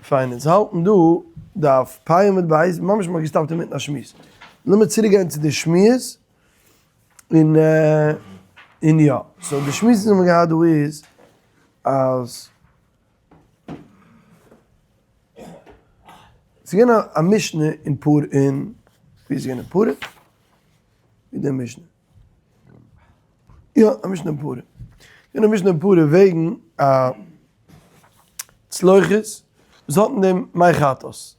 פיין, אונז האלטן דא דף פ' עמוד ב', ממש מ'האט געסטאפט אינמיטן א שמועס. לאמיר צוריק גיין צו די שמועס, און און יא, so די שמועס וואס מ'האט געהאט דא איז, אז ס'איז געווען א משנה אין פרה אין, ווי איז געווען אין פרה? ווי די משנה? יא, א משנה אין פרה. געווען א משנה אין פרה וועגן א צלוחית וואס האט אין דעם מי חטאת. עס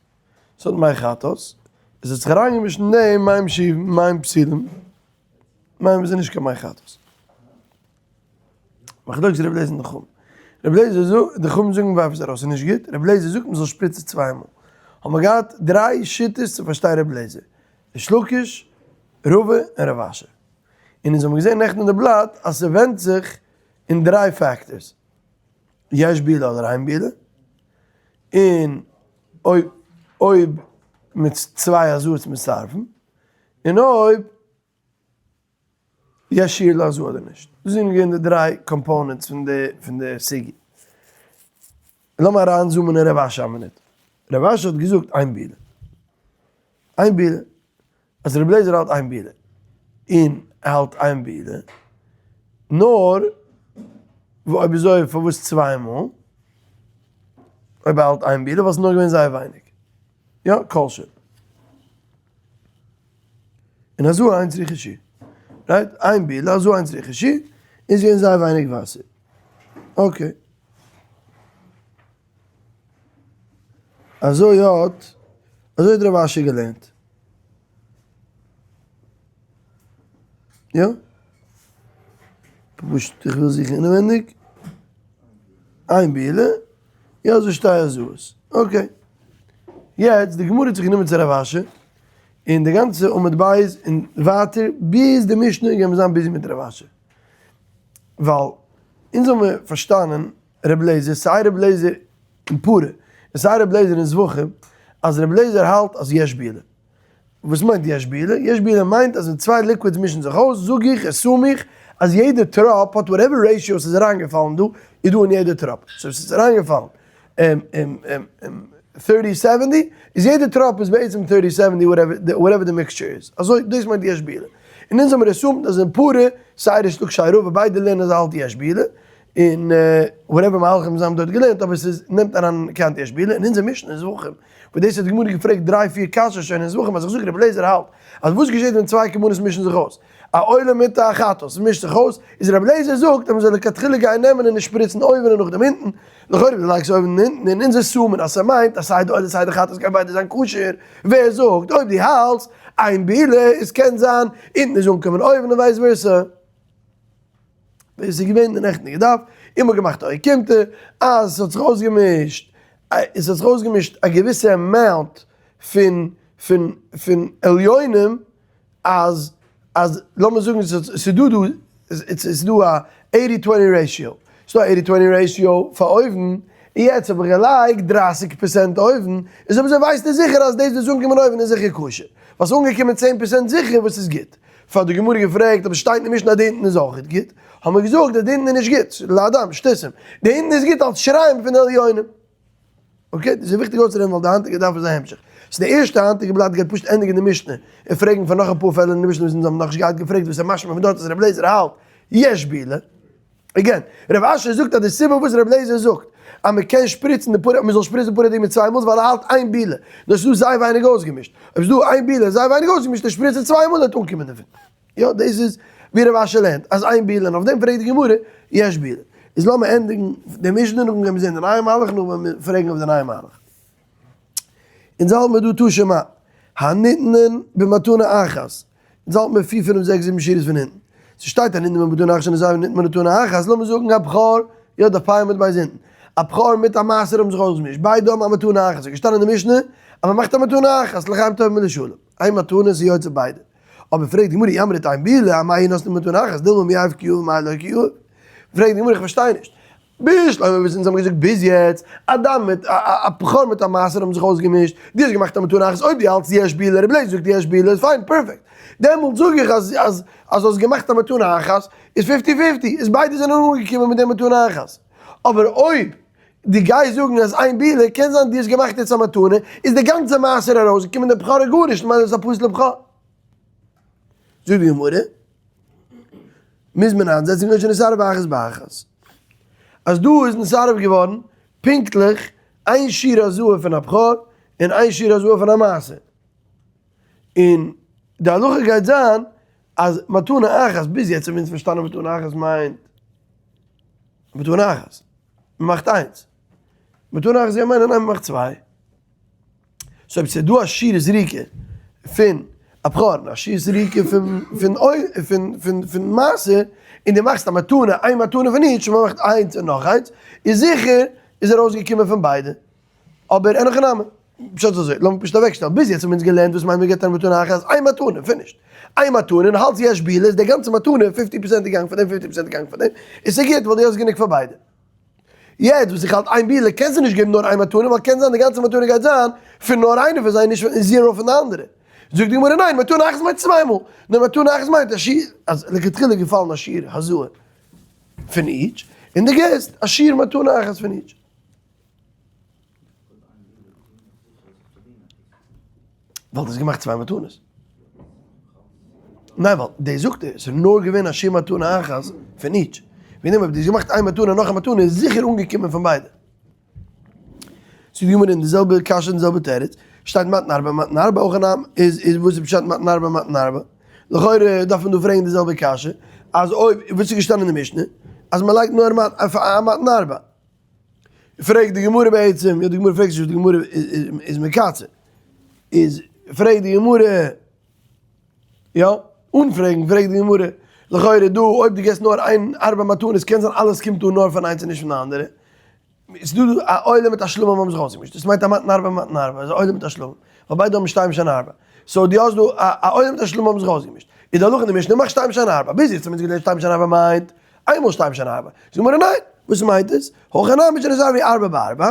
האט מי חטאת, עס האט זיך אריינגעמישט אין דעם מים שאובים, מים פסולים, מים וואס איז נישט קיין מי חטאת. מחלוקת רבי אליעזר און די חכמים. רבי אליעזר זאגט, די חכמים זאגן ווארף עס ארויס, ס'איז נישט גוט, רבי אליעזר זאגט מ'זאל שפריצן צוויי מאל. האבן מיר געהאט דריי שיטות צו פארשטיין רבי אליעזר. ריש לקיש, רבא און רב אשי. און אונז האבן געזען נעכטן אין די בלאט אז ס'ווענדט זיך אין דריי factors. יש בילה אדער אין בילה, און אויב אויב מיט צוויי הזאת מצטרפים, און אויב יש שיעור להזאה אדער נישט. דאס זענען געווען די דריי components פון די פון די סוגיא. לאמיר אריין zoom ען אין רב אשי א מינוט. רב אשי האט געזאגט אין בילה. אין בילה. אז רבי אליעזר האלט אין בילה. און ער האלט אין בילה. נאר אויב אזוי פארוואס צוויי מאל? אויב ער האלט אין בילה ווייל ס'איז נאר געווען זייער ווייניג. יא, כל שהוא. און הזאה אין צריכה שיעור. right? אין בילה, הזאה אין צריכה שיעור, איז געווען זייער ווייניג וואסער. okay. אזוי האט, אזוי האט רב אשי געלערנט. יא? פשוט איך וויל זוכן אינעווייניג. אין בילה, יא אזוי שתי הזאות. okay. יעצט די גמרא האט זיך גענומען צו רב אשי, און די גאנצע עמוד בית און ווייטער ביז די משנה גייען מיר זיין busy מיט רב אשי. ווייל אונז האבן מיר פארשטאנען רבי אליעזר, סיי רבי אליעזר אין פרה און סיי רבי אליעזר אין זבחים, אז רבי אליעזר האלט אז יש בילה. וואס מיינט יש בילה? יש בילה מיינט אז ווען צוויי liquids מישן זיך אויס, זאג איך, assume איך, אז יעדע טראפ האט whatever ratio ס'איז אריינגעפאלן דא, איז דא אין יעדע טראפ. so ס'איז אריינגעפאלן thirty seventy, איז יעדע טראפ איז בעצם thirty seventy whatever די mixture איז. אזוי, דאס מיינט יש בילה. און אונז האמיר assumed אז אין פרה, סיי ריש לקיש סיי רבא, ביידע לערנען אז האלט יש בילה, און whatever מהלכים זיי האבן דארט געלערנט, אבער ס'איז נעמט אריין קאנט יש בילה, און אונזער משנה איז זבחים, וואס דאס האט די גמרא געפרעגט דריי פיר קשיות שוין אין זבחים, אז איך זאג רבי אליעזר האלט אז וואס געשעט ווען צוויי קרבנות מישן זיך אויס, א עולה מיט א חטאת מישט זיך אויס, איז רבי אליעזר זאגט אז מ'זאל לכתחילה גיין נעמען און נישט שפריצן אויבן און נאכדעם אונטן, לכאורה ווי דו לייגסט אויבן און אונטן און אונזער סומען אז ס'מיינט אז סיי די עולה סיי די חטאת גייען ביידע זיין כשר, ווער זאגט אויב דו האלטסט אין בילה איז קען זיין אונטן איז אנקומען אויבן און vice versa. דאס איז געווען די נעכטיגע דף, און מ'האט געמאכט א אוקימתא אז עס האט זיך אויסגעמישט, עס האט זיך אויסגעמישט א געוויסע amount פון פון פון עליונים, אז אז לאמיר זאגן ס'איז דא דא, ס'איז דא א eighty twenty ratio, ס'איז דא א eighty twenty ratio פאר אויבן, און יעצט האב איך געלייגט דרייסיג פערסענט אויבן, איז אויב אזוי ווייסטו זיכער אז דאס וואס איז אנגעקומען אויבן איז זיכער כשר, ווייל ס'איז אנגעקומען צען פערסענט זיכער וואס איז גוט. פאר די גמרא געפרעגט אויב עס שטייט אין משנה אז די אונטן איז אויכעט גוט, האבן מיר געזאגט אז די אונטן איז נישט גוט, לאדם, שטותים, די אונטן איז גוט אלס שיריים פון די עליונים. okay, דאס איז וויכטיג אויסצורעדן ווייל די היינטיגע דף איז א המשך. ס'איז די ערשטע היינטיגע בלאט גייט פשוט ענדיגן די משנה און פרעגן פאר נאך אפאר פעלער אין די משנה וואס אונז האבן נאכנישט געהאט געפרעגט וואס איז משמע פון דארט אז רבי אליעזר האלט יש בילה. again, רב אשי זאגט אז די סיבה וואס רבי אליעזר זאגט אז מען קען שפריצן די פרה, מען זאל שפריצן פרה אדומה צוויי מאל איז ווייל ער האלט אין בילה, נאר ס'איז דא זייער ווייניג אויסגעמישט, אויב ס'איז דא אין בילה און זייער ווייניג אויסגעמישט ער שפריצט עס צוויי מאל וועט אנקומען דערפון. יא דאס איז ווי רב אשי לערנט אז אין בילה און אויף דעם פרעגט די גמרא יש בילה. איז לאמיר ענדיגן די משנה נאכדעם גיימיר זען די נייע מהלך נאכדעם וועלן מיר פרעגן אויף די נייע מהלך. אונז האלט מיר דא תא שמע, הניתנין במתנה אחת, אונז האלט מיר פיר פינף זעקס זיבן שורות פון אונטן, ס'שטייט הניתנין במתנה אחת שנזהר וניתן במתנה אחת, לאמיר זאגן א בכור, יא דף פ' עמוד ב' אונטן, א בכור מיט א מעשר האבן זיך אויסגעמישט, ביידע האבן א מתנה אחת, ס'איז געשטאנען אין די משנה אז מ'מאכט א מתנה אחת, לחיים טובים ולשלום, איין מתנה איז יוצא ביידע, אבער פרעגט די גמרא אי אמרת אין בילה, אמאי נותנין במתנה אחת, דילמא מיהב כי יהיב ומאי לא כי יהיב, פרעגט די גמרא איך פארשטיי נישט, בשלמא וואס אונז האבן געזאגט ביז יעצט, א דם מיט א בכור מיט א מעשר האבן זיך אויסגעמישט, דו האסט געמאכט א מתנה אחת, אויב דו האלטסט יש בילה, רבי אליעזר זאגט יש בילה איז פיין, perfect. דעמאלט זאג איך אז אז אז האסט געמאכט א מתנה אחת איז fifty fifty, איז ביידע זענען אנגעקומען מיט די מתנה אחת. אבער אויב. דו גייסט זאגן אז איין בילה, קען זיין דו האסט געמאכט יעצט א מתנה, איז די גאנצע מעשר ארויסגעקומען די בכור איז גארנישט, ממילא איז עס א פסול'ע בכור. זאגט די גמרא, מוז מען איינזעצן כגון שנתערבה אחת באחת. אז דא איז נתערב געווארן פונקטליך איין שיעור הזאה פון א בכור און איין שיעור הזאה פון א מעשר. און די הלכה גייט זיין אז מתנה אחת, ביז יעצט האבן אונז פארשטאנען מתנה אחת מיינט מתנה אחת, מען מאכט איינס. מתנה אחת גייט מיינען ניין מען מאכט צוויי. so אויב ס'איז דא א שיעור זריקה פון א בכור און א שיעור זריקה פון פון פון פון פון מעשר, און דו מאכסט א מתנה, איין מתנה פון each, און מ'מאכט איינס און נאך איינס, איז זיכער איז ארויסגעקומען פון ביידע. אבער אין הכי נמי. פשט איז אזוי, לאמיר פשוט אוועקשטעלן, ביז יעצט האבן אונז געלערנט וואס מיינט מ'געבט א מתנה אחת, איין מתנה, finished. איין מתנה און האלטס יש בילה איז די גאנצע מתנה fifty percent געגאנגען פאר דעם fifty percent געגאנגען פאר דעם, און ס'איז גוט ווייל דו האסט גענוג פאר ביידע. יעצט וואס איך האלט איין בילה קענסטו נישט געבן נאר איין מתנה ווייל קען זיין די גאנצע מתנה גייט זיין פון נאר איינע פון זיי נישט פון zero פון די אנדערע. זאגט די גמרא ניין מתנה אחת מיינט צוויי מאל, נאר מתנה אחת מיינט א שיעור אז לכתחילה איז געפאלן א שיעור הזאה פון each און דו געסט א שיעור מתנה אחת פון each. ווייל דו האסט געמאכט צוויי מתנות. ניין ווייל דאס זאגט ער, ס'איז נאר געווען א שיעור מתנה אחת פון each. וועגן דעם אויב דו האסט געמאכט איין מתנה נאך א מתנה איז זיכער אנגעקומען פון ביידע. ס'איז געווען אין די זעלבע קשיא און די זעלבע תירוץ, שטייט מתן ארבע מתן ארבע אויך אין איז איז וואס איז פשט מתן ארבע מתן ארבע? לכאורה דארף מען דא פרעגן די זעלבע קשיא, אז אויב וואס איז געשטאנען אין די משנה? אז מ'לייגט נאר א מתן ארבע. פרעגט די גמרא בעצם, יא די גמרא פרעגט נישט די גמרא איז מקצר, איז פרעגט די גמרא, יא, אן פרעגן פרעגט די גמרא, לכאורה דא אויב דו געסט נאר איין ארבע מתנות קען זיין אלעס קומט אן נאר פון איינס און נישט פון די אנדערע, איז דא דא א עולה מיט א שלמים האבן זיך אויסגעמישט, דאס מיינט א מתן ארבע מתן ארבע, איז א עולה מיט א שלמים, ווייל ביידע האבן שתיים שהן ארבע, so דו האסט דא א עולה מיט א שלמים האבן זיך אויסגעמישט, איז די הלכה אין די משנה מאך שתיים שהן ארבע, ביז יעצט האבן אונז געלערנט שתיים שהן ארבע מיינט איינמאל שתיים שהן ארבע, זאגט די גמרא ניין, וואס מיינט עס? הכא נמי שנתערבו ארבע בארבע,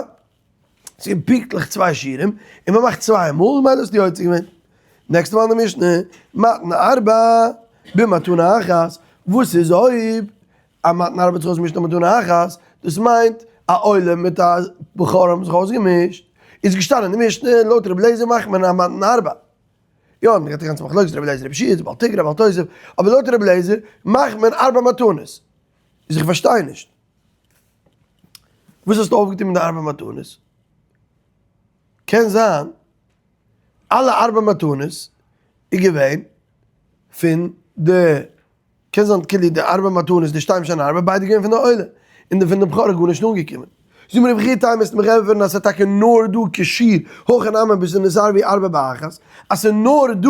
ס'איז פונקטליך צוויי שיעורים, און מ'מאכט צוויי מאל, ממילא האסטו יוצא געווען. נעקסטע מאל אין די משנה, מתן ארבע במתנה אחת, וואס איז אויב א מתן ארבע האט זיך אויסגעמישט א מתנה אחת, דאס מיינט א עולה מיט א בכור האבן זיך אויסגעמישט, איז געשטאנען אין די משנה, לויט רבי אליעזר מאכט מען א מתן ארבע. יא, מען גייט די גאנצע מחלוקת רבי אליעזר רבי יהושע, בעל תגרא בעל תוסף, אבער לויט רבי אליעזר מאכט מען ארבע מתנות. איז איך פארשטיי נישט. וואס האסטו אויפגעטון מיט די ארבע מתנות? קען זיין אלע ארבע מתנות איז געווען פון די, קען זיין כאילו די ארבע מתנות די שתיים שהן ארבע ביידע געווען פון די עולה, און די פון די בכור איז גארנישט אנגעקומען. זאג מיר וכי תימא וועסטו מיך ענטפערן אז ס'איז טאקע נאר דא כשיעור הכא נמי בשנתערבו ארבע באחת, אז ס'איז נאר דא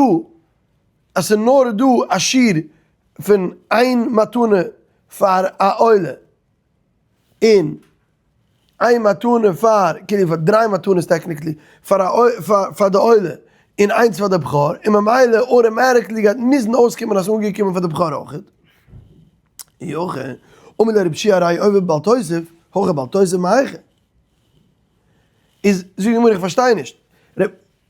אז ס'איז נאר דא א שיעור פון איין מתנה פאר א עולה און איין מתנה פאר כאילו פאר דריי מתנות technically פאר א פאר די עולה און איינס פאר די בכור און ממילא automatically גייט מוזן אויסקומען אז ס'איז אנגעקומען פאר די בכור אויכעט. אי הכי אמר ליה רב יהושע הרי עובר בל תוסיף, הכא בל תוסיף מהיכא. איז זאג איך מיר איך פארשטיי נישט.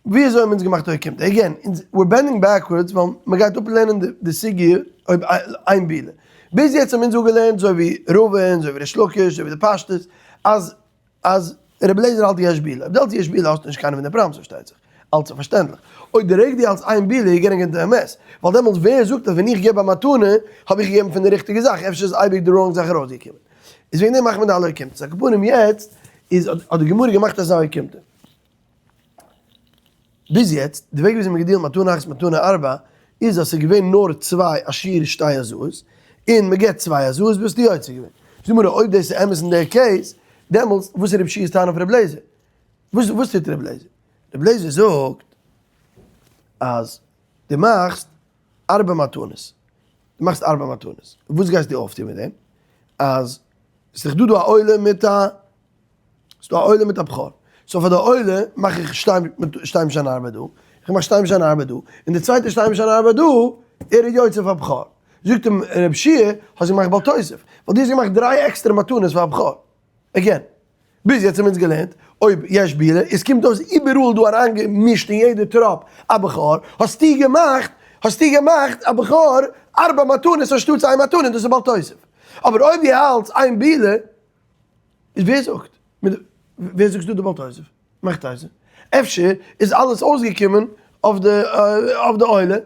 ווי אזוי האבן אונז געמאכט אוקימתא? again, אונז we're bending backwards ווייל מען גייט אפלערנען די סוגיא אויב איין בילה. ביז יעצט האבן אונז אפגעלערנט אזוי ווי רבא און אזוי ווי ריש לקיש אזוי ווי די פשטות אז אז רבי אליעזר האלט יש בילה. אויב דו האלטסט יש בילה האסטו נישט קיינע פון די פראבלעמס פארשטייט זיך. אלץ פארשטענדליך. אויב די רעגט דו האלטסט איין בילה איז getting into a mess. ווייל דעמאלטס ווער זאגט אז ווען איך געב א מתנה האב איך געגעבן פון די ריכטיגע זאך אפשר איז אייביג די wrong זאך ארויסגעקומען. איז וועגן דעם מאכט מען די אלע אוקימתות. על כל פנים יעצט איז האט די גמרא געמאכט אזא אוקימתא. ביז יעצט, די וועג וויאזוי מ'האט געדילט מתנה אחת מתנה ארבע, איז אז ס'איז געווען נאר צוויי א שיעור שתי הזאות, און מ'געבט צוויי הזאות ביסטו יוצא געווען. זאג מיר אויב דאס איז אמת אין דער case, דעמאלטס וואס איז רב יהושע'ס טענה אויף ר' לעזער? וואס וואס טוט ר' לעזער? ר' לעזער זאגט אז דו מאכסט ארבע מתנות, דו מאכסט ארבע מתנות, וואס גייסטו אויפטון מיט דעם? אז ס'איז דאך דא דא א עולה מיט א ס'דא א עולה מיט א בכור. so פאר די עולה מאך איך שתיים שהן ארבע דא, איך מאך שתיים שהן ארבע דא, און די צווייטע שתיים שהן ארבע דא, ער איז יוצא פאר בכור. זאגט אים רב יהושע, האסט געמאכט בל תוסיף, ווייל דו האסט געמאכט דריי עקסטערע מתנות פאר א בכור. again, ביז יעצט האבן אונז געלערנט, אויב יש בילה, עס קומט אויס איבעראל דא אריינגעמישט אין יעדע טראפ א בכור, האסטו געמאכט, האסטו געמאכט א בכור ארבע מתנות אנשטאטס איין מתנה, דאס איז בל תוסיף. אבער אויב דו האלטסט איין בילה, איז ווער זאגט? ווער זאגסט דא די בעל תוסף? מאכט תוס'. אפשר איז אלעס אויסגעקומען אויף די אויף די עולה.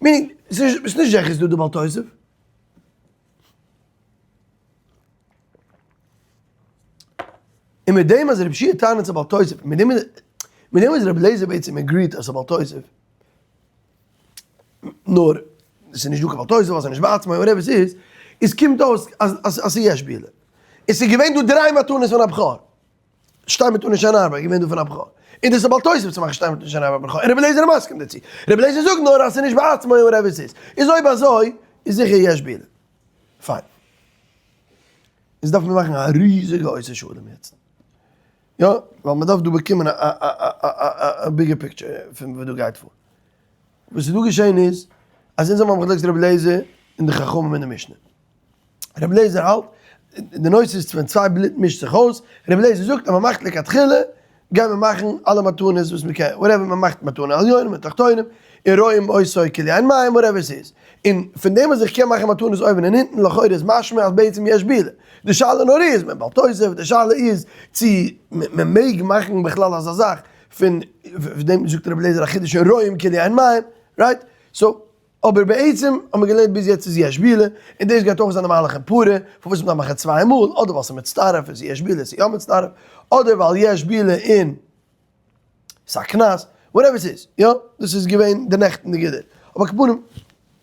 meaning, ס'איז נישט זיכער ס'איז דא די בעל תוסף. און מיט דעם אז רבי יהושע טענה'ט ס'איז בעל תוסף, מיט דעם מיט דעם איז רבי אליעזר בעצם agreed אז ס'איז בעל תוסף. נאר ס'איז נישט דא קיין בעל תוסף ווייל ס'איז נישט בעצמו, whatever ס'איז, איז קומט אויס אז אז ס'איז יש בילה. און ס'איז געווען דא דריי מתנות פון א בכור. שתי מתנות שאין הרבה איז געווען דא פון א בכור. און דאס איז א בל תוסיף צו מאכן שתי מתנות שאין הרבה בכור. און רבי אליעזר איז מסכים דערצו. רבי אליעזר זאגט נאר אז ס'איז נישט בעצמו און whatever ס'איז. איז אויב אזוי איז זיכער יש בילה. פיין. איז דארף מען מאכן א ריזיגע עושה שלום יעצט. יא, ווייל מען דארף דא באקומען א bigger picture פון וואס דא גייט פאר. וואס איז דא געשען איז, אז אונז האבן א מחלוקת רבי אליעזר און די חכמים אין די משנה. רבי אליעזר האלט, די נושא איז ווען צוויי בלוט מישט זיך אויס, רבי אליעזר זאגט אז מען מאכט לכתחילה, גייט מען מאכן אלע מתנות וואס מען קען, whatever מען מאכט מתנה עליונים און תחתונים, און רואים אותו כאילו הן מים whatever ס'איז. און פון דעם אז איך קען מאכן מתנות אויבן און אונטן, לכאורה איז משמע אז בעצם יש בילה. די שאלה נאר איז, מען בל תוסיף, די שאלה איז צו מען מעג מאכן בכלל אזא זאך, פון דעם זאגט רבי אליעזר א חידוש אין רואים כאילו הן מים, right? so, אבער בעצם האט מען געלערנט ביז יעצט איז יש בילה, און דאס גייט אויך זיין די מהלך אין פרה, פארוואס מ'דארף מאכן צוויי מאל, אדער ווייל ס'איז מצטרף און ס'איז יש בילה ס'איז יא מצטרף, אדער ווייל יש בילה און ס'איז א קנס, whatever ס'איז, יא, דאס איז געווען די נעכטנדיגע דין. אבער כפנים,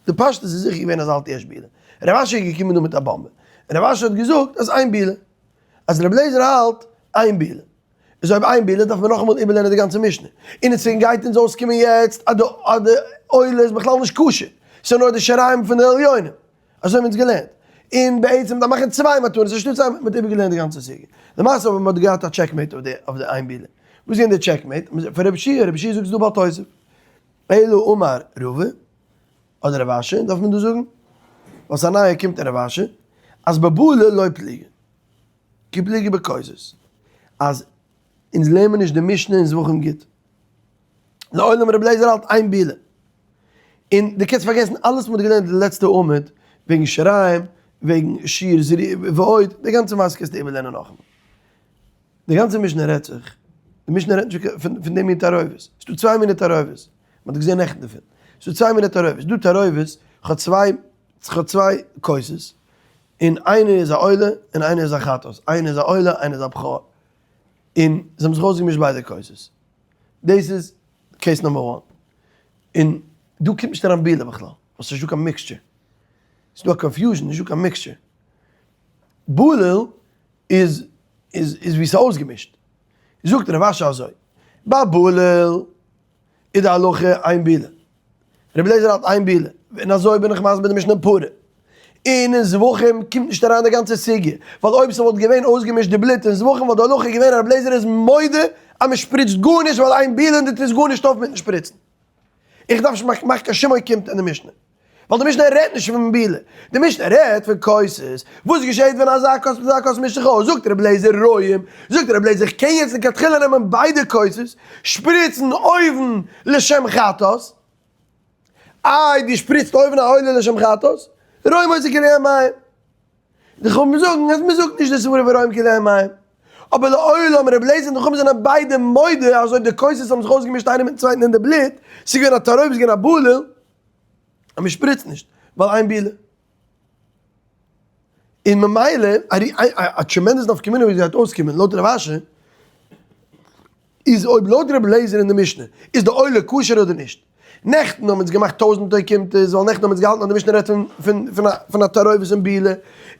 די פשטות איז זיכער געווען אז האלט יש בילה. רב אשי איז געקומען דא מיט א באמבע, און רב אשי האט געזאגט אז אין בילה. אז רבי אליעזר האלט אין בילה. איז אויב אין בילה דארף מען נאכאמאל איבערלערנען די גאנצע משנה. און עס גייט אונז אויסקומען יעצט אז די אז די עולה איז בכלל נישט כשר, ס'איז נאר די שיריים פון די עליונים. אזוי האבן אונז געלערנט. און בעצם דארף מאכן צוויי מתנות אנשטאט צוויי, מ'האט איבערגעלערנט די גאנצע סוגיא. למעשה אבער מ'האט געהאט א checkmate אויף די אויף די אין בילה. וואס איז געווען די checkmate? פון רבי יהושע, רבי יהושע זאגט ס'איז דא בל תוסיף. אלא אמר רבא, אדער רב אשי דארף מען דא זאגן, ווייל ס'איז א נייע קומט אין רב אשי, אז בבלול לא פליגי. כי פליגי בכוסות. אז אונז לערנען נישט די משנה אין זבחים גוט. לעולם רבי אליעזר האלט אין בילה. און דו קענסט פארגעסן אלעס וואס מ'האט געלערנט די לעצטע עמוד, וועגן שיריים, וועגן שיעור זריעה ועוד, די גאנצע מעשה קענסטו איבערלערנען נאכאמאל. די גאנצע משנה רעדט זיך, די משנה רעדט נישט פון די מין תערובות. ס'דא צוויי מיני תערובות, מ'האט געזען נעכטן דערפון. ס'דא צוויי מיני תערובות, ס'דא תערובות, כ'האב צוויי, כ'האב צוויי כוסות, און איינער איז א עולה און איינער איז א חטאת, איינער איז א עולה איינער איז א בכור, און זיי האבן זיך אויסגעמישט ביידע כוסות, דאס איז case number one, און דא קומט נישט אריין בילה בכלל, ווייל ס'נישט דא קיין mixture, ס'איז דא א confusion, נישט דא קיין mixture, בלול איז איז איז ווי ס'איז אויסגעמישט, זאגט רב אשי אזוי, ביי בלול איז די הלכה אין בילה. רבי אליעזר האלט אין בילה, און אזוי בין איך מסביר די משנה פרה. און אין זבחים קומט נישט אריין די גאנצע סוגיא, ווייל אויב ס'וואלט געווען אויסגעמישט די בלוט אין זבחים וואלט די הלכה געווען אז רבי אליעזר איז מודה אז מ'שפריצט גארנישט ווייל אין בילה און דו טוסט גארנישט אויף מיטן שפריצן. איך דארף נישט מאכן קיין שום אוקימתא אין די משנה. ווייל די משנה רעדט נישט פון בילה, די משנה רעדט פון כוסות, וואס געשעהט ווען אזא כוס מיט אזא כוס מישט זיך אויס, זאגט רבי אליעזר רואים, זאגט רבי אליעזר איך קען יעצט לכתחילה נעמען ביידע כוסות, שפריצן אויבן לשם חטאת, איי דו שפריצט אויבן א עולה לשם חטאת, רואים אותו כאילו הן מים. די חכמים זאגן אז מען זאגט נישט די סברה ורואים כאילו הן מים. אבער לעולם רבי אליעזר און די חכמים זענען ביידע מודה אז אויב די כוסות האבן זיך אויסגעמישט איינער מיטן צווייטן אין די בלוט, ס'איז געווען א תערובת, ס'איז געווען א בלול, אז מען שפריצט נישט, ווייל אין בילה. און ממילא, א tremendous נפקא מינה ווי עס גייט אויסקומען לויט רב אשי, איז אויב לויט רבי אליעזר אין די משנה, איז די עולה כשר אדער נישט. נעכטן האבן אונז געמאכט טויזענטער אוקימתות, ווייל נעכטן האבן אונז געהאלטן אז די משנה רעדט פון א תערובת און בילה,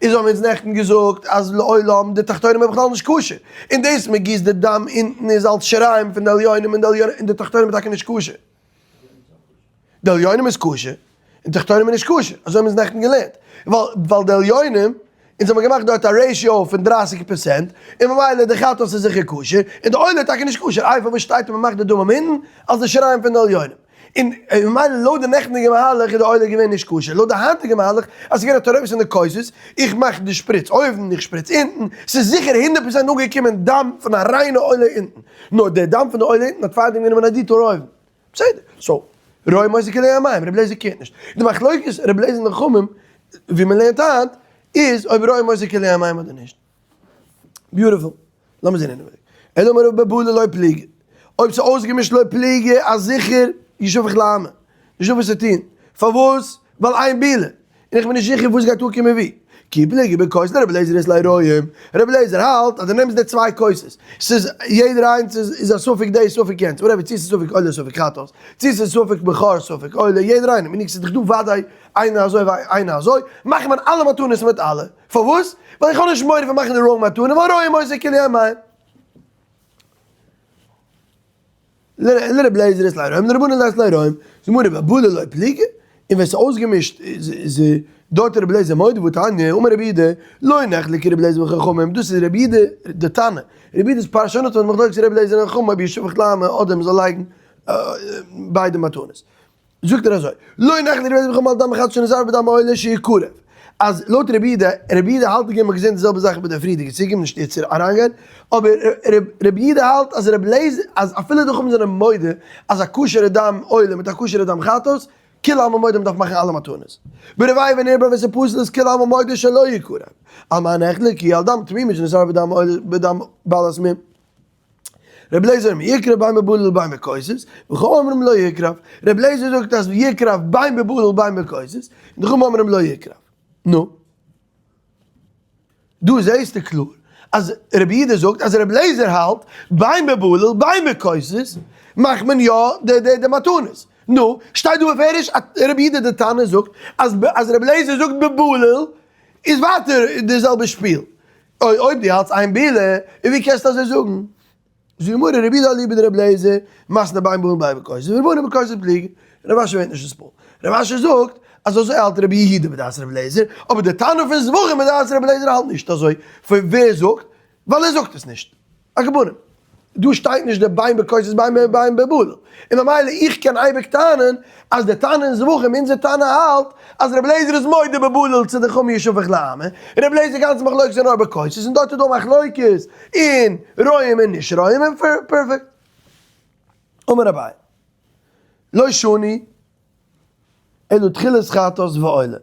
איז האבן אונז נעכטן געזאגט אז לעולם די תחתונים איז בכלל נישט כשר, און דאס מען גיסט די דם אונטן איז אלס שיריים פון די עליונים און די תחתונים איז טאקע נישט כשר. די עליונים איז כשר, און תחתונים איז נישט כשר, אזוי האבן אונז נעכטן געלערנט, ווייל די עליונים, אונז האבן געמאכט דארט א ratio פון 30 פראצענט, און ממילא די חטאת איז זיכער כשר, און די עולה איז טאקע נישט כשר, איי פארוואס שטייט אז מ'מאכט די דמים אונטן, אלס די שיריים פון די עליונים. און ממילא לויט די נעכטנדיגע מהלך איז די עולה געווען נישט כשר, לויט די היינטיגע מהלך אז ס'איז געווען א תערובת פון די כוסות, איך מאך די שפריץ אויבן, איך שפריץ אונטן, ס'איז זיכער הונדערט פראצענט אנגעקומען דם פון א ריינע עולה אונטן, נאר די דם פון די עולה אונטן האט פארדעם גענומען א detour אויבן. בסדר, so, רואים אותו כאילו הן מים, רבי אליעזר קערט נישט. די מחלוקת רבי אליעזר און די חכמים, ווי מען לערנט היינט, איז אויב רואים אותו כאילו הן מים אדער נישט. beautiful. לאמיר זען אינעווייניג. אלא אמר רבא בבלל לא פליגי, אויב ס'איז אויסגעמישט לא פליגי אז זיכער ישפך לעמה, נישט דא וואס צו טון, פארוואס? ווייל אין בילה, און איך בין נישט זיכער וואס גייט אנקומען ווי. כי פליגי בכוס לרבי אליעזר אית ליה רואים, רבי אליעזר האלט אז דו נעמסט די צוויי כוסות, ס'איז יעדער איינס איז א ספק דאס ספק יענץ, whatever, צו ס'איז ספק עולה ספק חטאת, צו ס'איז ספק בכור ספק עולה, יעדער איינער, מיניג ס'איז דאך דא וודאי איינער אזוי איינער אזוי, מאכט מען אלע מתנות מיט אלע, פארוואס? ווייל איך האב נישט מורא פון מאכן די wrong מתנה, ווייל רואים אותו כאילו הן מים. לר' אליעזר אית ליה רואים לרבנן לית להו רואים, זאגט גמרא בבלל לא פליגי, און ווען ס'איז אויסגעמישט איז דארט ר' אליעזר מודה והתניא, אמר רבי יהודה, לא נחלקו ר' אליעזר וחכמים, דאס איז רבי יהודה די תנא, רבי יהודה'ס פרשנות האט מחלוקת ר' אליעזר און חכמים אויב ישפך לעמה אדער מ'זאל לייגן ביידע מתנות. זאגט ער אזוי, לא נחלקו רבי אליעזר וחכמים על דם חטאת שנתערב בדם עולה שיקרב, אז לויט רבי יהודה, רבי יהודה האלט מ'האט געזען די זעלבע זאך ביי די פריערדיגע סוגיא, נישט יעצט אריינגיין, אבער רבי יהודה האלט אז רבי אליעזר, אז אפילו די חכמים זענען מודה אז א כשר'ע דם עולה מיט א כשר'ע דם חטאת, כולי עלמא מודה מ'דארף מאכן אלע מתנות. ברביעי ונרבע ווען ס'פסול איז כולי עלמא מודה שלא יקרב. על מה נחלקו על דם תמימים שנתערב בדם עולה בדם בעלת מום. רבי אליעזר אומר יקרב בין בבלל ובין בכוסות, וחכמים אומרים לא יקרב. רבי אליעזר זאגט אז יקרב בין בבלל ובין בכוסות, און די חכמים אומרים לא יקרב. נו. דא זעהסטו קלאר אז רבי יהודה זאגט אז רבי אליעזר האלט בין בבלל ובין בכוסות מאכט מען יא די די די מתנות. נו, שטייט דא בפירוש אז רבי יהודה די תנא זאגט אז אז רבי אליעזר זאגט בבלל איז ווייטער די זעלבע שפיל. אוי אויב דו האלטסט אין בילה, און ווי קענסטו אזוי זאגן? זאגט די גמרא רבי יהודה אליבא דרבי אליעזר, מתני בין בבלל ובין בכוסות, ורבנן בכוסות פליגי, רב אשי ווערט נישט נתפעל. רב אשי זאגט אז אזוי האלט רבי יהודה בדעת רבי אליעזר, אבער די תנא פון זבחים בדעת רבי אליעזר האלט נישט אזוי, ווער זאגט? ווייל ער זאגט עס נישט. על כל פנים, דא שטייט נישט די בין בכוסות בין בין בבלל, און ממילא איך קען אייביג טענה'ן אז די תנא אין זבחים, אונזער תנא האלט אז רבי אליעזר איז מודה בבלל צו די חכמים ישפך לעמה, און רבי אליעזר גאנצע מחלוקת איז נאר בכוסות, און דארט איז דא מחלוקת אין רואים און נישט רואים, און פערפעקט. אמר אביי, לא שנו אלא תחילת חטאת ועולה.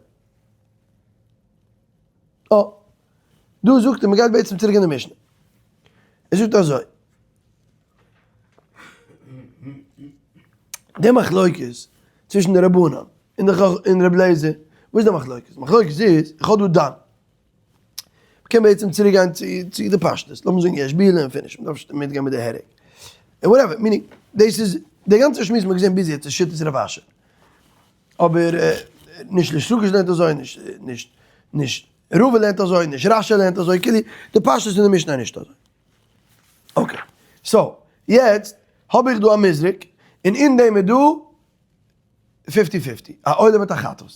אה. דא זאגט ער, מ'גייט בעצם צוריק אין די משנה. ער זאגט אזוי. די מחלוקת צווישן די רבנן און די און רבי אליעזר, וואס איז די מחלוקת? מחלוקת איז, איך האב דא דם. מ'קען בעצם צוריק גיין צו צו די פשטות, לאמיר זאגן יש בילה און finish, מ'דארף נישט מיטגיין מיט די הערעק. און whatever, meaning, דאס איז, די גאנצע שמועס מ'האט געזען ביז יעצט איז שיטת רב אשי. אבער נישט ריש לקיש לערנט אזוי, נישט נישט נישט רבא לערנט אזוי, נישט רשי לערנט אזוי, כאילו די פשטות פון די משנה איז נישט אזוי. okay, so יעצט האב איך דא א מזרק, און אין דעם איז דא fifty fifty, א עולה מיט א חטאת.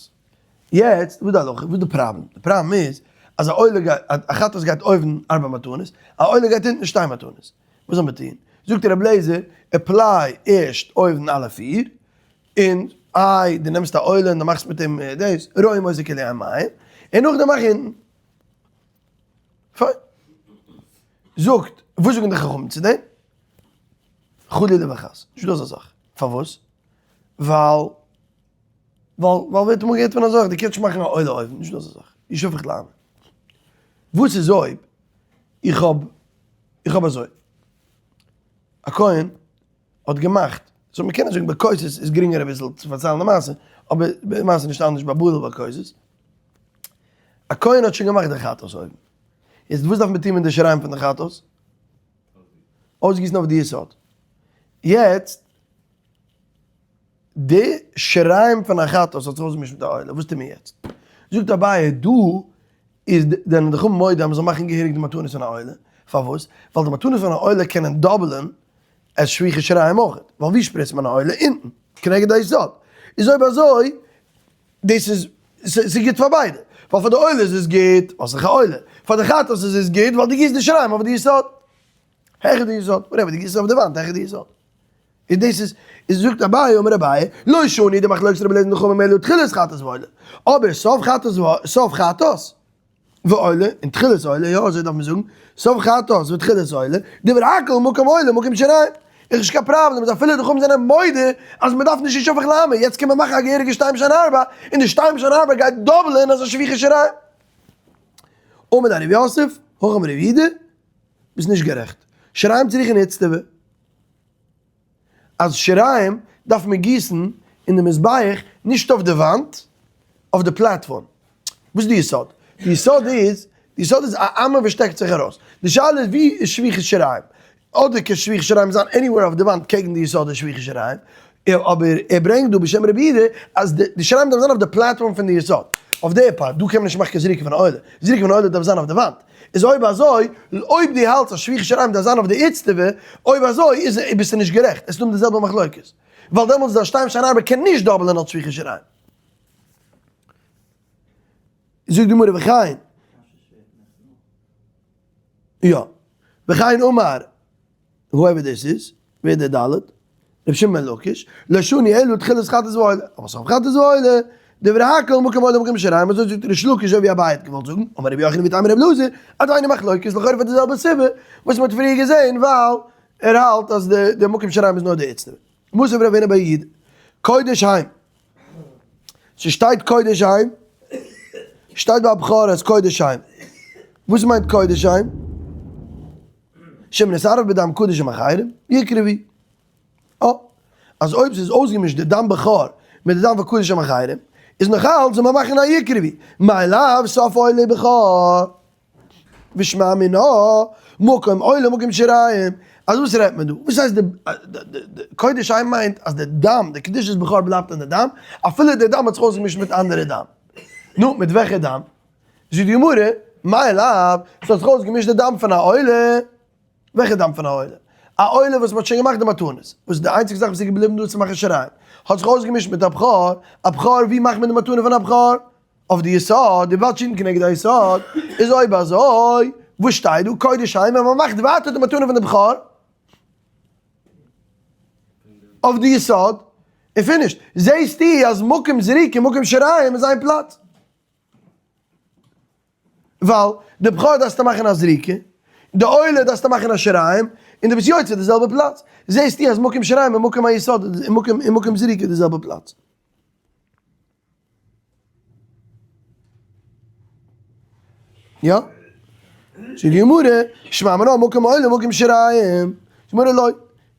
יעצט וואס איז די הלכה? וואס איז די פראבלעם? די פראבלעם איז אז א עולה גייט, א חטאת גייט אויבן ארבע מתנות, א עולה גייט אונטן שתי מתנות. וואס זאל מען טון? זאגט רבי אליעזר, apply ערשט אויבן אלע פיר, און איי דו נעמסט א עולה און דו מאכסט מיט אים דאס, רואים אותו כאילו הן מים, און נאכדעם מאך אונטן. פיין. זאגט, וואס זאגן די חכמים צו דעם? חלילה וחס, נישטא אזא זאך. פארוואס? ווייל, ווייל, ווייל ווער האט אמאל געהערט פון אזא זאך, דו קענסט נישט מאכן א עולה אויבן, נישטא אזא זאך. ישפך לעמה. וואס איז אויב איך האב, איך האב אזוי, א כהן האט געמאכט, so מ'קען נישט זאגן בכוסות איז גרינגער אביסל צו פארציילן די מעשה, אבער די מעשה איז נישט אנדערש ביי בלל בכוסות. א כהן האט שוין געמאכט די חטאת אויבן. יעצט וואס דארף מען טון מיט די שיריים פון די חטאת? אויסגיסן אויף די יסוד. יעצט, די שיריים פון א חטאת האט זיך אויסגעמישט מיט די עולה, וואס טוט מען יעצט? זאגט אביי דא איז זענען די חכמים מודה אז מ'זאל מאכן געהעריג די מתנות פון א עולה, פארוואס? ווייל די מתנות פון א עולה קענען דאבלען את שפיכת שיריים אויך, ווייל ווי שפריצט מען א עולה? אונטן, כנגד היסוד. איז אויב אזוי, דאס איז, ס'איז גוט פאר ביידע, ווייל פאר די עולה איז עס גוט, ווייל ס'איז דאך א עולה, פאר די חטאת איז עס גוט, ווייל דו גיסט די שיריים אויף די יסוד, העכער די יסוד, whatever, דו גיסט עס אויף די וואנט העכער די יסוד. און דאס איז, איז זאגט אביי אמר אביי, לא שנו די מחלוקת רבי אליעזר און חכמים אלא תחילת חטאת ועולה, אבער סוף חטאת סוף חטאת ועולה, און תחילת עולה, יא אזוי דארף מען זאגן, סוף חטאת ותחילת עולה, דברי הכל מקום עולה מקום שיריים, איז נישט קיין פראבלעם, איז אפילו די חכמים זענען מודה אז מען דארף נישט ישפך לעמה, יעצט קען מען מאכן א געהעריגע שתיים שהן ארבע, און די שתיים שהן ארבע גייט דאבלען אזא שפיכת שיריים. אמר ליה רב יוסף, הכי אמר רב יהודה, ביסט נישט גערעכט. שיריים צריכין איצטבא. אז שיריים דארף מען גיסן אין די מזבח נישט אויף די וואנט, אויף די platform. וואס איז די יסוד? די יסוד איז, די יסוד איז א אמה וואס שטעקט זיך ארויס. די שאלה איז ווי איז שפיכת שיריים? אדער קען שפיכת שיריים זיין anywhere אויף די וואנט קעגן די יסוד איז שפיכת שיריים. אבער ער ברענגט דא בשם רבי יהודה אז די שיריים דארף זיין אויף די platform פון די יסוד. אויף די part, דא קען מען נישט מאכן קיין זריקה פון א עולה. זריקה פון א עולה דארף זיין אויף די וואנט. איז אויב אזוי, אויב דו האלטסט אז שפיכת שיריים דארף זיין אויף די איצטבא, אויב אזוי איז ביסטו נישט גערעכט, עס איז דא די זעלבע מחלוקת. ווייל דעמאלטס איז א שתיים שאין ארבע קען נישט double ען אלס שפיכת שיריים. זאגט די גמרא וכן. יא. וכן אמר, whoever this is, ווער דער ד', רבי שמעון בן לקיש, לא שנו אלא תחילת חטאת ועולה, אבער סוף חטאת ועולה, דברי הכל מקום עולה מקום שיריים, אזוי זאגט ריש לקיש אזוי ווי אביי האט געוואלט זאגן, אמר רבי יוחנן ואיתימא רבי אלעזר, אז אינו מחלוקת לכאורה פאר די זעלבע סיבה וואס מען האט פריער געזען ווייל ער האלט אז די מקום שיריים איז נאר די איצטבא. מתיב רב הונא בר יהודה, קודש הם. ס'שטייט קודש הם, שטייט ביי בכור אז קודש הם. וואס מיינט קודש הם? שאם נתערב בדם קדשים אחרים, יקרבו. אה, אז אויב ס'איז אויסגעמישט די דם בכור מיט די דם פון קדשים אחרים, איז נאכאלץ זאל מען מאכן א יקרבו. מאי לאו סוף עולה בכור. ושמע מינה, מקום עולה מקום שיריים. אז וואס רעדט מען דא? וואס הייסט די קודש הם מיינט אז די דם, די קדושת בכור בלייבט אין די דם, אפילו די דם האט זיך אויסגעמישט מיט אנדערע דם. נו, מיט וועלכע דם? זאגט די גמרא, מאי לאו, ס'האט זיך אויסגעמישט די דם פון א עולה. וועלכע דם פון א עולה? א עולה וואס מ'האט שוין געמאכט די מתנות, וואס די איינציגע זאך וואס איז געבליבן דא איז צו מאכן שיריים, האט זיך אויסגעמישט מיט א בכור, א בכור ווי מאכט מען די מתנה פון א בכור? אויף די יסוד, די וואטשינג כנגד היסוד, איז אויב אזוי, וואס שטייט דא? קודש הם, ווען מ'מאכט ווייטער די מתנה פון די בכור, אויף די יסוד, און finished. זעהסטו אז מקום זריקה און מקום שיריים איז איין פלאץ. ווייל די בכור דארפסטו מאכן א זריקה, די עולה דארפסטו מאכן א שיריים, און דו ביסט יוצא די זעלבע פלאץ. זעהסטו אז מקום שיריים און מקום היסוד און מקום זריקה איז די זעלבע פלאץ. יא? זאגט די גמרא, שמע מינה מקום עולה מקום שיריים, זאגט די גמרא לא,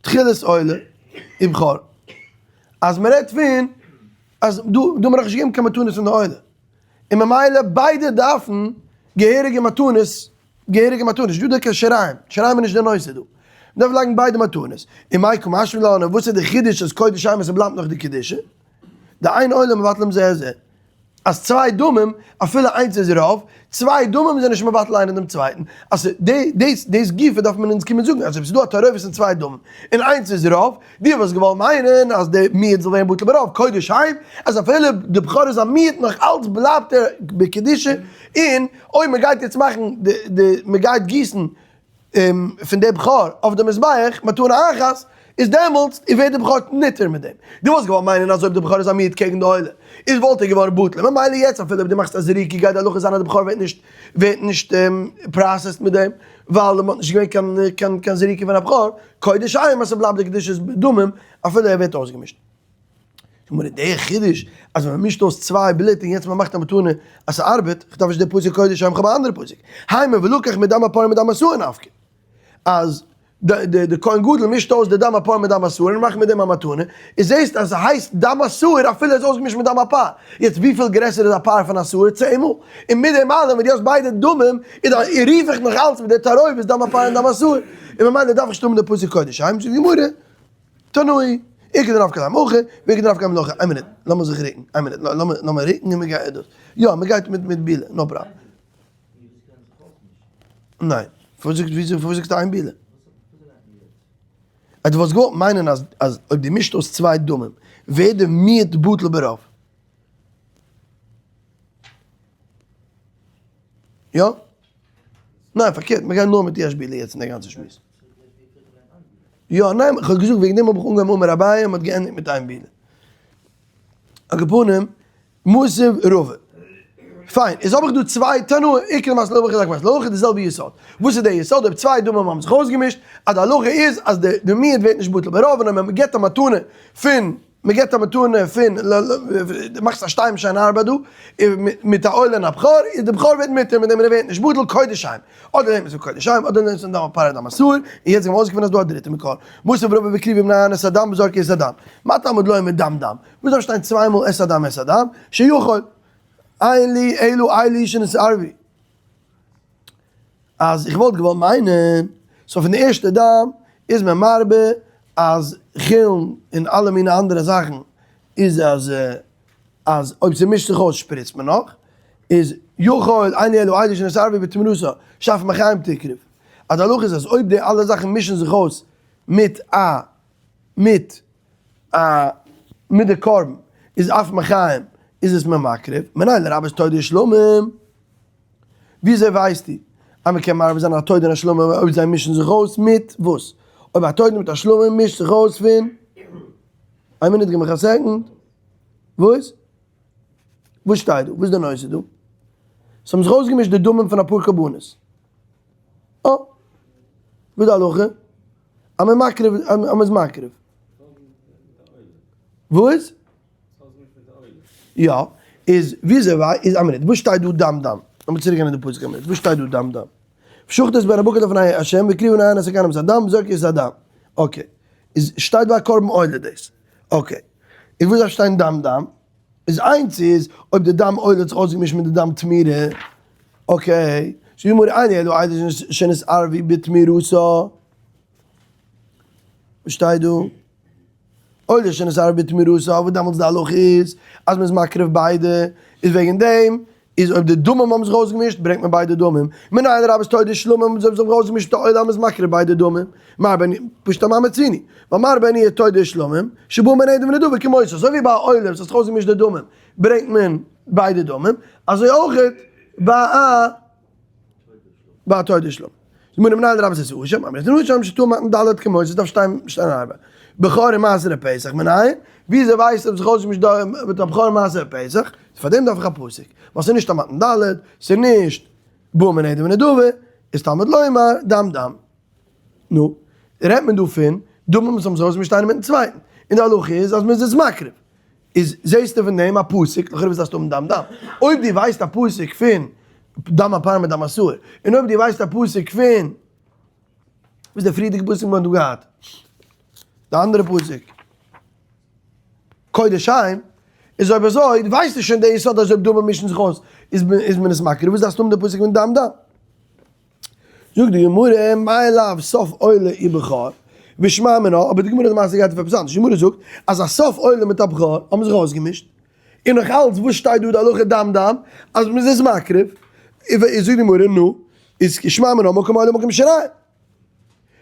תחילת עולה ובכור. אז מען רעדט פון אז דא דא האט מען נאכנישט געגעבן קיין מתנות פון די עולה, און ממילא ביידע דארפן געהעריגע מתנות, געהעריגע מתנות, נישט דא דא קיין שיריים, שיריים איז נישט די נושא דא, מען דארף לייגן ביידע מתנות, און מאי קא משמע לן, וואס איז די חידוש אז קודש הם אז ס'בלייבט נאך די קדושה? דאין עולה מבטלים זה את זה, אז צוויי דמים, אפילו איינס איז רוב, צוויי דמים זענען נישט מבטל איינער דעם צווייטן, אז דאס דאס גופא דארף מען אונז קומען זאגן, אז אויב ס'איז דא א תערובת פון צוויי דמים, און איינס איז רוב, דו וואלסט געוואלט מיינען אז די מיעוט זאל ווערן בטל ברוב, קודש הם, אז אפילו די בכור איז א מיעוט נאך אלץ בלייבט ער בקדושה, און אויב מ'גייט יעצט מאכן די די מ'גייט גיסן פון די בכור אויף די מזבח, מתנה אחת, איז דעמאלטס איז ווערט די בכור נטהר מיט דעם. דו וואלסט געוואלט מיינען אז אויב די בכור איז א מיעוט קעגן די עולה, איז וואלט ער געווארן בטל, ממילא יעצט אפילו אויב דו מאכסט א זריקה גייט די הלכה זיין אז די בכור ווערט נישט ווערט נישט processed מיט דעם, ווייל מען האט נישט געווען קיין קיין קיין זריקה פון א בכור, קודש הם אז ס'בלייבט די קדושת דמים אפילו ער ווערט אויסגעמישט. גמרא, דער חידוש אז ווען מ'מישט אויס צוויי בלוט און יעצט מ'מאכט א מתנה אז ס'ארבעט, כ'דארף נישט די פסוק קודש הם כ'האב א אנדערע פסוק, היינו ולקח מדם הפר ומדם השעיר נפקא, אז די כהן גדול מישט אויס די דם הפר מיט דם השעיר און מאכט מיט דעם א מתנה, איז זעסט אז ס'הייסט דם השעיר אפילו עס איז אויסגעמישט מיט דם הפר, יעצט וויפיל גרעסער איז א פר פון א שעיר? צען מאל, און מיט דעם אלעם ווען דו האסט ביידע דמים איז א רוף איך נאך אלץ מיט די תערובת דם הפר און דם השעיר, און ממילא דארף איך נישט האבן די פסוק קודש הם, זאגט די גמרא. תנאי, איכא דנפקא ליה מהכא, ואיכא דנפקא ליה מהכא, איין מינוט, לאמיר זיך ריקן, איין מינוט, לאמיר ריקן און מ'גייט דאס, יא, מ'גייט מיט מיט בילה, no problem. ניין, פארוואס זאגסט וויאזוי פארוואס זאגסטו איין בילה? אז דו וואלסט געוואלט מיינען אז אז אויב דו מישט אויס צוויי דמים, ווערט די מיעוט בטל ברוב. יא? ניין, פארקערט, מ'גייט נאר מיט יש בילה יעצט אין די גאנצע שמועס. יא, ניין, איך האב געזאגט וועגן דעם האב איך אנגעהויבן אמר אביי און מ'האט געענדיגט מיט איין בילה. על כל פנים, מתיב רבא. פיין, איז האב איך דא צוויי תנאי, איכא דמתני להכי ואיכא דמתני להכי, די זעלבע יסוד. וואס איז דער יסוד? אויב צוויי דמים האבן זיך אויסגעמישט, אז די הלכה איז אז די מיעוט ווערט נישט בטל ברוב, און אויב מ'געבט א מתנה פון. מען געבט א מתנה פון דו מאכסט א שתיים שהן ארבע דא, מיט א עולה און א בכור, איז די בכור ווערט מותר מיט דעם און ער ווערט נישט בטל, קודש הם. אדער לערנט מען עס פון קודש הם, אדער לערנט מען עס פון דם הפר און דם השעיר, און יעצט גיימיר אויסגעפינען אז דא א דריטע מקור. מתיב רבא והקריבו בני אהרן את הדם וזרקו את הדם. מה תלמוד לומר דם דם? וואס דארף שטיין צוויי מאל את הדם את הדם? שיכול. אין לי אלא אלו שנתערבו. אז איך וואלט געוואלט מיינען, so פון די ערשטע דם איז מען מרבה אז חולין און אלע מיני אנדערע זאכן איז אז אז אויב ס'מישט זיך אויס שפריצט מען נאך, איז יכול אין לי אלא אלו שנתערבו בתמורתן שאף מחיים תקרב. אז די הלכה איז אז אויב די אלע זאכן מישן זיך אויס מיט א מיט א מיט די קרבן איז אף מחיים איז עס מען מקריב, מנין לרבות תודה ושלמים. וויאזוי ווייסטו אז מען קען מערב זיין א תודה און א שלמים אויב זיי מישן זיך אויס מיט וואס? אויב א תודה מיט א שלמים מישט זיך אויס פון איין מינוט גיב מיך א second. וואס? וואס שטייט דא? וואס איז די נושא דא? ס'האבן זיך אויסגעמישט די דמים פון אפאר קרבנות. אה. וואס איז די הלכה? אז מען מקריב, אז מען איז מקריב. וואס? יא, איז וויאזוי וויי איז א מינוט, וואס שטייט דא דם דם? לאמיר צוריק גיין אין די פסוק א מינוט, וואס שטייט דא דם דם? ושחטו את בן הבקר לפני ה' והקריבו בני אהרן את הכהנים את הדם וזרקו את הדם. okay, איז שטייט ביי א קרבן עולה דאס. okay, איז וואס דארף שטיין דם דם? איז איינס איז אויב די דם עולה האט זיך אויסגעמישט מיט די דם תמורה, okay, זאגט די גמרא אין לי אלא אלו שנתערבו בתמורתן. וואס שטייט דא? עולה שנתערבה בתמורתן, אבער דעמאלטס די הלכה איז אז מ'איז מקריב ביידע, איז וועגן דעם איז אויב די דמים האבן זיך אויסגעמישט ברענגט מען ביידע דמים, מנין לרבות תודה ושלמים אויב זיי האבן זיך אויסגעמישט מיט א עולה אז מ'איז מקריב ביידע דמים, מרבה אני, פשוט א מה מצינו, ווייל מרבה אני תודה ושלמים, שבאו מנדב ונדבה כמותו, אזוי ווי ביי א עולה וואס האט זיך אויסגעמישט די דמים ברענגט מען ביידע דמים, אזוי אויכעט ביי א. ביי א תודה ושלמים. די גמרא מנין לרבות את האשם, אמרת אן אשם שטעה מתן ד' כמותו, עס דארף שטיין שטיין ארבע. בכור און מעשר לפסח מנין, וויאזוי ווייסט אויב זיך אויסגעמישט דא מיט א בכור און מעשר לפסח, פאר דעם דארף איך א פסוק, ווייל ס'איז נישט א מתן ד', ס'איז נישט בא מנדב ונדבה, איז תלמוד לומר דם דם. נו, רעדט מען דא פון דמים וואס האבן זיך אויסגעמישט איינער מיטן צווייטן, און די הלכה איז אז מ'איז עס מקריב. איז זעהסטו פון דעם א פסוק, לכאורה וואס דארפסטו האבן דם דם? אויב דו ווייסט א פסוק פון דם הפר מיט דם השעיר, און אויב דו ווייסט א פסוק פון, וואס איז די פריערדיגע פסוק מ'האט דא געהאט? די אנדערע פסוק, קודש הם, איז אויב אזוי ווייסטו שוין די יסוד אז אויב דמים מישן זיך אויס איז מען עס מקריב, וואס דארפסטו האבן די פסוק פון דם דם? זאגט די גמרא, מאי לאו סוף עולה ובכור, ושמע מינה, אבער די גמרא האט למעשה געהאט עפעס אנדערש, די גמרא זאגט אז א סוף עולה מיט א בכור האבן זיך אויסגעמישט, און נאך אלץ וואס שטייט דא די הלכה דם דם, אז מען איז עס מקריב, איז זאגט די גמרא, נו, איז שמע מינה מקום עולה מקום שיריים.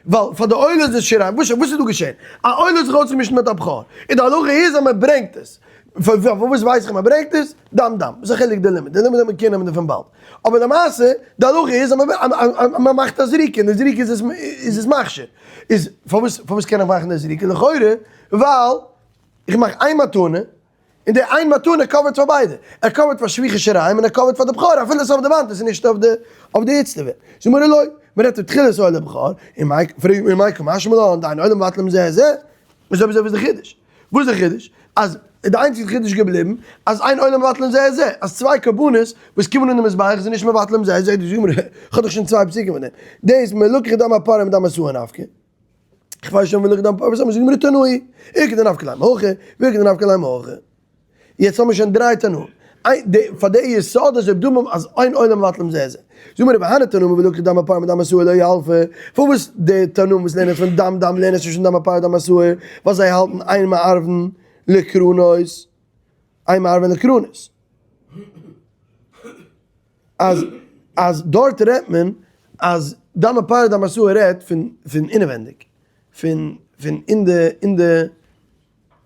ווייל פאר די עולה איז עס שיריים, וואס איז דא געשען? א עולה האט זיך אויסגעמישט מיט א בכור, און די הלכה איז אז מען ברענגט עס, פארוואס ווייס איך מען ברענגט עס? דם דם, וואס איז א חילוק די לימוד? די לימוד האט מען קענען נעמען דערפון באלד, אבער למעשה די הלכה איז אז מען מאכט א זריקה און די זריקה איז עס איז עס מכשיר, איז פארוואס פארוואס קען איך מאכן די זריקה? לכאורה ווייל איך מאך איין מתנה, און די איין מתנה cover ט פאר ביידע, ער cover ט פאר שפיכת שיריים און ער cover ט פאר די בכור אפילו עס איז אויף די וואנט עס איז נישט אויף די אויף די איצטבא. זאגט מרא לא, מען רעדט תחילת עולה בכור, און מאי פרעגט מיר מאי קא משמע לן דאין עולה מבטלים זה את זה, איז אויב אזוי וואס איז די חידוש? וואס איז די חידוש? אז די איינציגסטע חידוש געבליבן אז אין עולה מבטלים זה את זה, אז צוויי קרבנות וואס קומען אן די מזבח זענען נישט מבטלים זה את זה, זאגט די גמרא, כ'האב דאך שוין צוויי פסוקים פון דעם, דאס מלקח דם הפרה מדם השעיר נפקא. כ'ווייס שוין וויל איך דיין פארוואס האבן זיי געמאכט תנאי, איכא דנפקא ליה מהכא, ואיכא דנפקא ליה מהכא. יעצט האבן מיר שוין דריי תנאים. פאר די יסוד אז אויב דמים אז אין עולה מבטלים זה את זה. זאג מיר והני תנאים ולקח דם הפר מדם השעיר לא ילפי, פארוואס די תנאים וואס לערנען פון דם דם לערנען עס נישט פון דם הפר דם השעיר, ווייל זיי האלטן אין מערבין לקרנות, אין מערבין לקרנות. אז אז דארט רעדט מען אז דם הפר דם השעיר רעדט פון פון אינעווענדיג, פון פון אין די אין די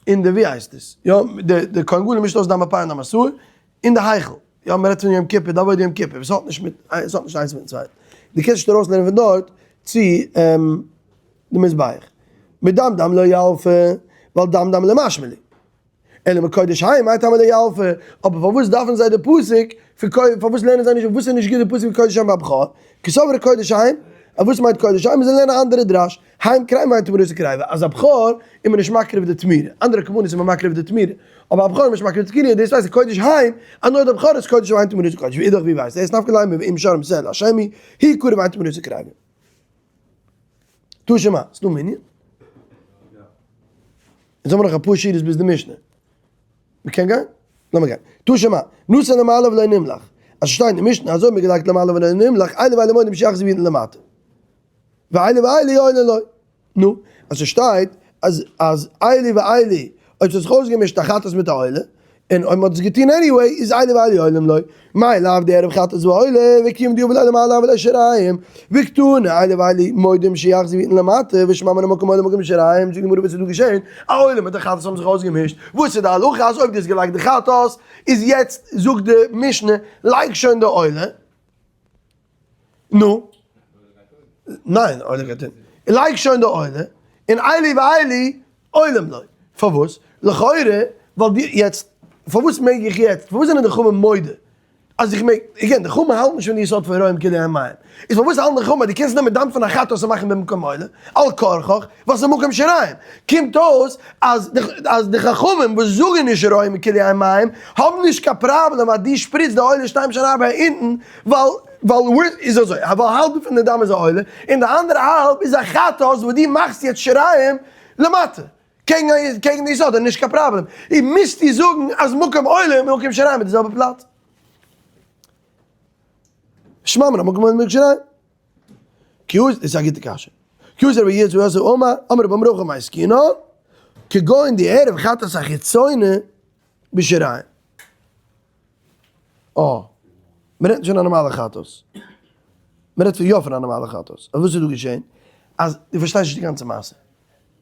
אין די ווי הייסט עס יא די די כהן גדול מישט אויס דם הפר און דם השעיר אין די היכל, יא מען רעדט פון יום כיפור די עבודת יום כיפור וואס האט נישט מיט עס האט נישט איינס מיטן צווייטן, דו קענסט נישט ארויסלערנען פון דארט צו די מזבח, מדם דם לא ילפי ווייל דם דם לא משמע ליה. אלא מקודש הם מאי טעמא לא ילפי, אבער פארוואס דארפן זיי די פסוק פון קודש, פארוואס לערנען זיי נישט, וואס איז נישט גוט די פסוק פון קודש הם בבכור, קסברי קודש הם, אז וואס מיינט קודש הם? מיר זאלן לערנען א אנדערע דרש, הם קרבים ואין תמורתן קריבה, אז א בכור איז מען נישט מקריב די תמורה, אנדערע קרבנות איז מען מקריב די תמורה, אבער א בכור איז מען נישט מקריב די תמורה, דאס הייסט קודש הם, אז נאר די בכור איז קודש ואין תמורתן קודש, ואידך ווי ווייסט ער, נפקא ליה ואם שרם שה להשם הוא, הוא קרב ואין תמורתן קריבה. תא שמע, ס'דא מנין? אונז האבן נאך אפאר שורות ביז די משנה. מ'קען גיין? לאמיר גיין. תא שמע, נתן למעלה ולא נמלך. אז ס'שטייט אין די משנה אזוי מ'האט געלייגט למעלה ולא נמלך, אלו ואלו מודים שיחזור ויתן למטה. ואלו ואלו עולין לו. נו, אז ס'שטייט אז אז אלו ואלו, אויב ס'האט זיך אויסגעמישט א חטאת מיט א עולה, און אויב מ'האט עס געטון anyway, איז אלו ואלו עולין לו. מאי לאו דערב חטאת ועולה, וכיון דיהב ליה למעלה הוו ליה שיריים, וקתני אלו ואלו מודים שיחזור ויתן למטה, ושמע מינה מקום עולה מקום שיריים, זאגט די גמרא וואס איז דא געשען? א עולה מיט א חטאת האבן זיך אויסגעמישט, וואס איז די הלכה אז אויב דו האסט געלייגט די חטאת, איז יעצט זאגט די משנה לייג שוין די עולה, נו? ניין, עולה גייט אונטן. לייג שוין די עולה, און אלו ואלו עולין לו. פארוואס? לכאורה, ווייל די, יעצט, פארוואס מעג איך יעצט, פארוואס זענען די חכמים מודה אז איך מעג, again, די חכמים האלטן נישט פון די יסוד פון רואים כאילו הם מים. איז פארוואס האלטן די חכמים אז דו קענסט נעמען דם פון א חטאת און מאכן במקום עולה, על כרחך, ווייל ס'איז מקום שיריים. קומט אויס אז די אז די חכמים וואס זאגן נישט רואים כאילו הם מים, האבן נישט קיין פראבלעם אז דו שפריצט די עולה שתיים של ארבע אונטן, ווייל ווייל איז אזוי, ווייל האלב פון די דם איז א עולה, און די אנדערע האלב איז א חטאת וואס דו מאכסט יעצט שיריים למטה. קעגן קעגן די יסוד איז נישט קיין פראבלעם. און מוזטו זאגן אז מקום עולה און מקום שיריים איז די זעלבע פלאץ. שמע מינה מקום עולה מקום שיריים. כי הוא, איז א גוטע קשיא. כי הוא רבי יצחק יוסף אמר, אמר רבי אמרוך מאי עסקינן, כגון דערב חטאת החיצונה בשיריים. אה, מ'רעדט נישט פון א נארמאלע חטאת. מ'רעדט פון יא פון א נארמאלע חטאת. אז וואס איז דא געשען? אז דו פארשטייסט נישט די גאנצע מעשה.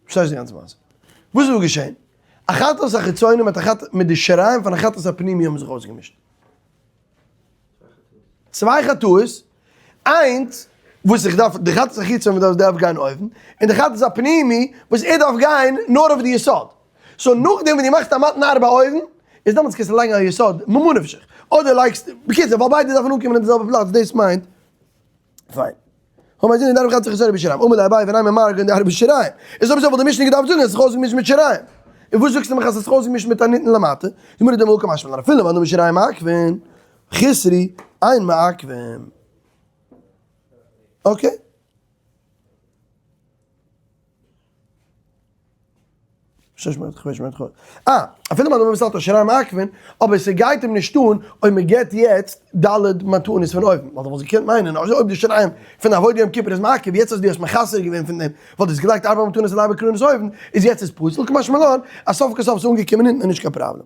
פארשטייסט נישט די גאנצע מעשה. וואס איז דא געשען? א חטאת החיצונה מיט א חטאת מיט די שיריים פון א חטאת הפנימי האבן זיך אויסגעמישט. צוויי חטאות, איינס וואס איך דארף, די חטאת החיצון וואס דארף גיין אויבן, און די חטאת הפנימי וואס ער דארף גיין נאר אויף די יסוד. so נאכדעם ווען דו מאכסט א מתן ארבע אויבן, איז דעמאלטס קענסטו לייגן א יסוד, ממה נפשך. אדער לייגסט, בקיצור, ווייל ביידע דארפן אנקומען אין די זעלבע פלאץ, דאס מיינט, פיין. האבן מיר דארף גאנצע חסרון בשיריים, אמר לאביי ונימא מר כגון דערב שיריים. איז אויב אזוי וואלט די משנה געדארפט זאגן אז עס איז זיך אויסגעמישט מיט שיריים. און וואס זאגסטו מיך אז עס איז זיך אויסגעמישט מיט א ניתן למטה? זאגט מיר דער קא משמע לן אפילו מאן דאמר שיריים מעכבין, חסרי אין מעכבין. okay. אה, אפילו מאן דאמר וואס האלט אז שיריים מעכבין, אבער ס'גייט אים נישט אן אויב מ'געט יעצט ד' מתנות פון אויבן, ווייל דו וואלסט געקענט מיינען אז אויב די שיריים פון עבודת יום כיפור איז מעכב, יעצט אז דו האסט מחסר געווען פון דעם, ווייל דו האסט געלייגט ארבע מתנות און ארבע קרנות אויבן, איז יעצט איז פסול, קא משמע לן אז סוף כל סוף איז אנגעקומען אונטן איז נישט קיין פראבלעם.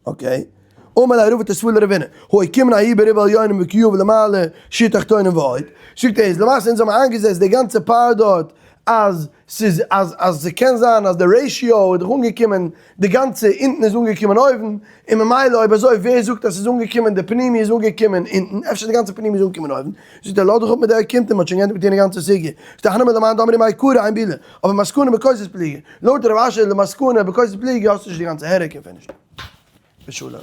okay. אמר ליה רבא תוספאה לרבינא, הא אוקימנא ההוא ברובא עליונים וקא יהיב למעלה שיעור תחתונים ועוד. זאגט ער איז למעשה אונז האבן איינגעזעצט די גאנצע פאר דארט אז ס'איז אז אז ס'קען זיין אז די ratio איז דאך אנגעקומען די גאנצע אונטן איז אנגעקומען אויבן און ממילא אויב אזוי ווער זאגט אז ס'איז אנגעקומען די פנימי איז אנגעקומען אונטן אפשר די גאנצע פנימי איז אנגעקומען אויבן זאגט ער לאז דיך אפ מיט די אוקימתא מ'האט שוין געענדיגט מיט יענע גאנצע סוגיא זאגט ער הני מילי למאן דאמרי מעיקרא אין בילה אבער מסקנא בכוסות פליגי לויט רב אשי למסקנא בכוסות פליגי האסטו נישט די גאנצע הערק און פיניש. בשלום.